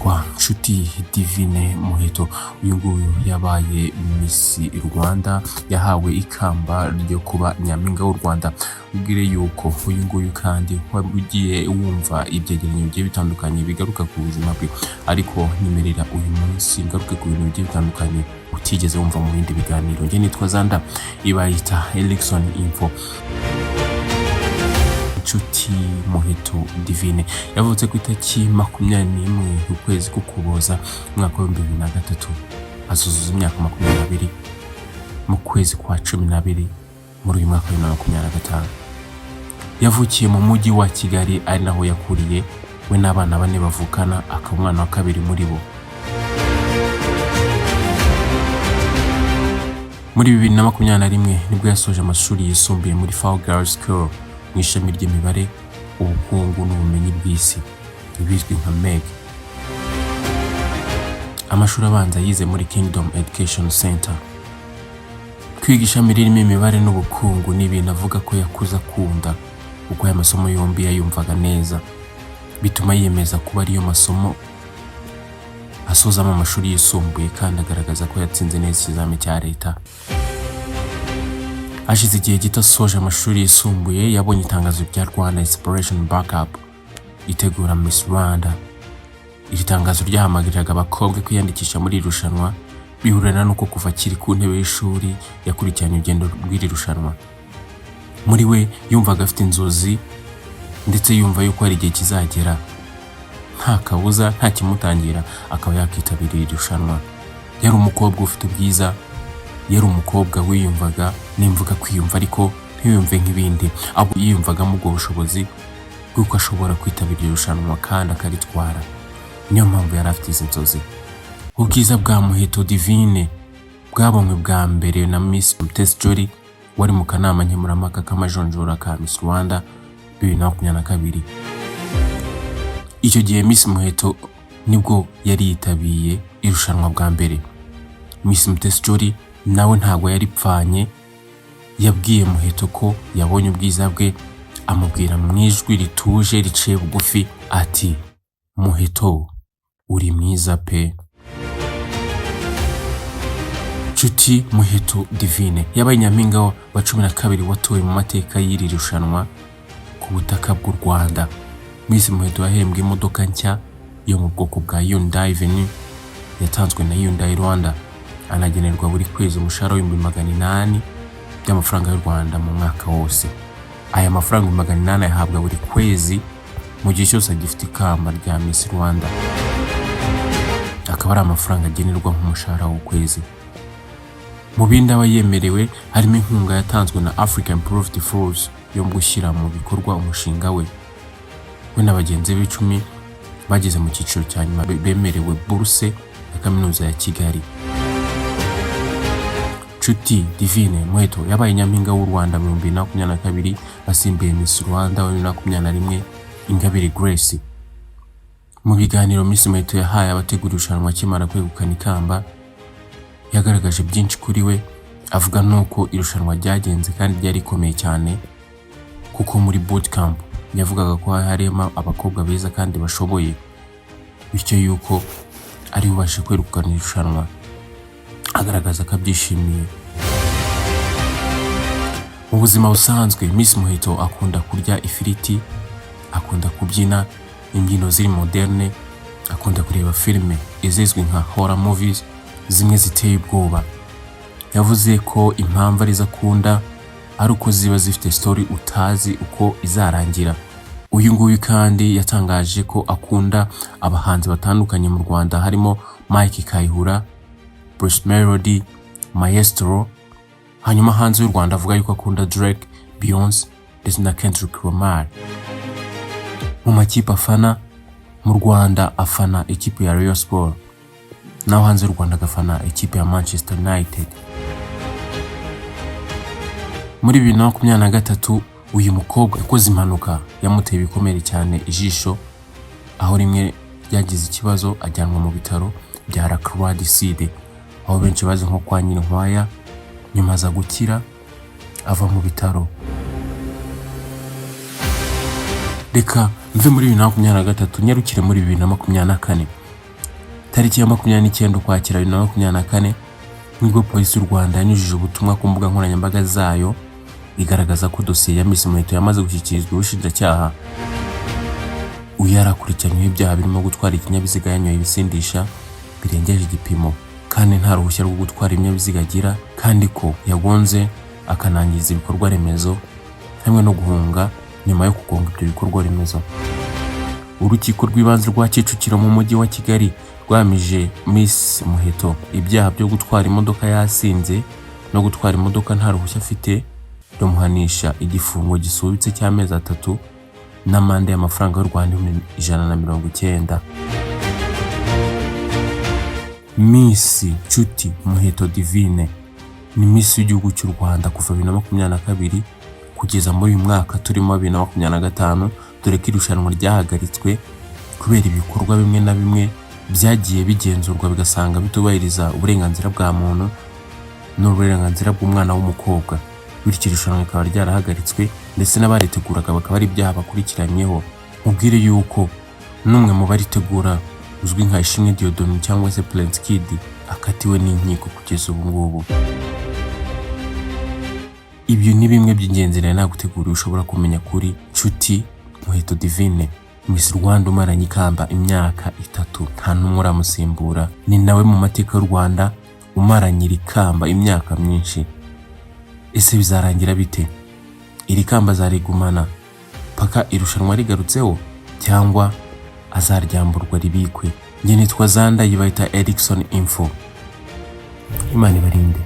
Yitwa Nshuti Divine Muheto. Uyu nguyu yabaye Miss Rwanda, yahawe ikamba ryo kuba Nyampinga w'u Rwanda. Ubwire yuko uyu nguyu kandi ugiye wumva ibyegeranyo bigiye bitandukanye bigaruka ku buzima bwe, ariko nyemerera uyu munsi ngaruke ku bintu bigiye bitandukanye utigeze wumva mu bindi biganiro. Njye nitwa Zanda, ibayita Erikson Info. Nshuti Muheto Divine yavutse ku itariki 21 ukwezi k'Ukuboza, umwaka wa 2003, azuzuza imyaka 20 mu kwezi kwa 12 muri uyu mwaka wa 2025. Yavukiye mu mujyi wa Kigali, ari naho yakuriye, we n'abana bane bavukana, akaba umwana wa kabiri muri bo. Muri 2021 nibwo yasoje amashuri yisumbuye muri FAWE Girls School mu ishami ry'imibare, ubukungu n'ubumenyi bw'isi, ibizwi nka MEG. Amashuri abanza yize muri Kingdom Education Center. Kwiga ishami ririmo imibare n'ubukungu ni ibintu avuga ko yakuze akunda, kuko aya masomo yombi yayumvaga neza, bituma yiyemeza kuba ariyo masomo asozamo amashuri yisumbuye, kandi agaragaza ko yatsinze neza ikizami cya leta. Hashize igihe gito asoje amashuri yisumbuye, yabonye itangazo rya Rwanda Inspiration Backup itegura Miss Rwanda. Iri tangazo ryahamagariraga abakobwa kwiyandikisha muri iri rushanwa, bihurana n'uko kuva akiri ku ntebe y'ishuri yakurikiranye urugendo rw'iri rushanwa. Muri we yumvaga afite inzozi, ndetse yumva yuko hari igihe kizagera nta kabuza, nta kimutangira, akaba yakitabira iri rushanwa. Yari umukobwa ufite ubwiza, yari umukobwa wiyumvaga, nimvuga kwiyumva ariko ntiyumve nk'ibindi, ahubwo yiyumvagamo ubwo bushobozi bw'uko ashobora kwitabira iri rushanwa kandi akaritwara. Niyo mpamvu yari afite izi nzozi. Ubwiza bwa Muheto Divine bwabonywe bwa mbere na Miss Mutesi Jolly wari mu kanama nkemurampaka k'amajonjora ka Miss Rwanda 2022. Icyo gihe Miss Muheto nibwo yari yitabiye irushanwa bwa mbere. Miss Mutesi Jolly nawe ntabwo yaripfanye, yabwiye Muheto ko yabonye ubwiza bwe, amubwira mu ijwi rituje riciye bugufi ati: "Muheto, uri mwiza pe." Nshuti Muheto Divine yabaye nyampinga wa 12 watowe mu mateka y'iri rushanwa ku butaka bw'u Rwanda. Miss Muheto yahembwe imodoka nshya yo mu bwoko bwa Hyundai Venue yatanzwe na Hyundai Rwanda, anagenerwa buri kwezi umushahara wa 800,000 by'amafaranga y'u Rwanda mu mwaka wose. Aya mafaranga 800,000 ayahabwa buri kwezi mu gihe cyose agifite ikamba rya Miss Rwanda, akaba ari amafaranga agenerwa nk'umushahara w'ukwezi. Mu bindi aba yemerewe harimo inkunga yatanzwe na Africa Improved Foods yo gushyira mu bikorwa umushinga we. We na bagenzi be 10 bageze mu cyiciro cya nyuma bemerewe buruse ya Kaminuza ya Kigali. Nshuti Divine Muheto yabaye nyampinga w'u Rwanda mu 2022, asimbuye Miss Rwanda wa 2021, Ingabire Grace. Mu biganiro Miss Muheto yahaye abategura irushanwa akimara kwegukana ikamba, yagaragaje byinshi kuri we, avuga n'uko irushanwa ryagenze kandi ryari rikomeye cyane, kuko muri bootcamp yavugaga ko harimo abakobwa beza kandi bashoboye, bityo yuko ari bubashe kwegukana irushanwa, agaragaza ko abyishimiye. Mu buzima busanzwe, Miss Muheto akunda kurya ifiriti, akunda kubyina imbyino ziri moderne, akunda kureba filime izizwi nka horror movies, zimwe ziteye ubwoba. Yavuze ko impamvu arizo akunda ari uko ziba zifite story utazi uko izarangira. Uyu nguyu kandi yatangaje ko akunda abahanzi batandukanye mu Rwanda, harimo Mike Kayihura, Bruce Melody, Maestro, hanyuma hanze y'u Rwanda avuga yuko akunda Drake, Beyonce ndetse na Kendrick Lamar. Mu makipe afana mu Rwanda, afana ikipe ya Rayon Sport, naho hanze y'u Rwanda agafana ikipe ya Manchester United. Muri 2023 uyu mukobwa yakoze impanuka yamuteye ibikomere cyane ijisho, aho rimwe ryagize ikibazo ajyanwa mu bitaro bya La Croix du Sud, aho benshi bazi nko kwa Nyirinkwaya. Nyuma aza gukira ava mu bitaro. Reka mve muri 2023 nyarukire muri 2024. Tariki ya 29 Ukwakira 2024 nibwo Polisi y'u Rwanda yanyujije ubutumwa ku mbuga nkoranyambaga zayo, igaragaza ko dosiye ya Miss Muheto yamaze gushyikirizwa ubushinjacyaha. Uyu yarakurikiranyweho ibyaha birimo gutwara ikinyabiziga yanyoye ibisindisha birengeje igipimo kandi nta ruhushya rwo gutwara ibinyabiziga agira, kandi ko yagonze akanangiza ibikorwa remezo, hamwe no guhunga nyuma yo kugonga ibyo bikorwa remezo. Urukiko rw'Ibanze rwa Kicukiro mu Mujyi wa Kigali rwahamije Miss Muheto ibyaha byo gutwara imodoka yasinze no gutwara imodoka nta ruhushya afite, rumuhanisha igifungo gisubitse cy'amezi 3 n'amande y'amafaranga y'u Rwanda 190,000. Miss Nshuti Muheto Divine ni Miss w'igihugu cy'u Rwanda kuva 2022 kugeza muri uyu mwaka turimo 2025, dore ko irushanwa ryahagaritswe kubera ibikorwa bimwe na bimwe byagiye bigenzurwa bigasanga bitubahiriza uburenganzira bwa muntu n'uburenganzira bw'umwana w'umukobwa, bityo irushanwa rikaba ryarahagaritswe, ndetse n'abariteguraga bakaba ari ibyaha bakurikiranyweho. Mubwire yuko n'umwe mu baritegura uzwi nka Ishimwe Dieudonné cyangwa se Prince Kid akatiwe n'inkiko kugeza ubu ngubu. Ibyo ni bimwe by'ingenzi nari naguteguriye ushobora kumenya kuri Nshuti Muheto Divine, Miss Rwanda umaranye ikamba imyaka 3, nta n'umwe uramusimbura. Ni nawe mu mateka y'u Rwanda umaranye iri kamba imyaka myinshi. Ese bizarangira bite? Iri kamba azarigumana paka irushanwa rigarutseho, cyangwa azaryamburwa ribikwe? Njye nitwa Zanda, yibayita Erickson Info. Imana ibarinde.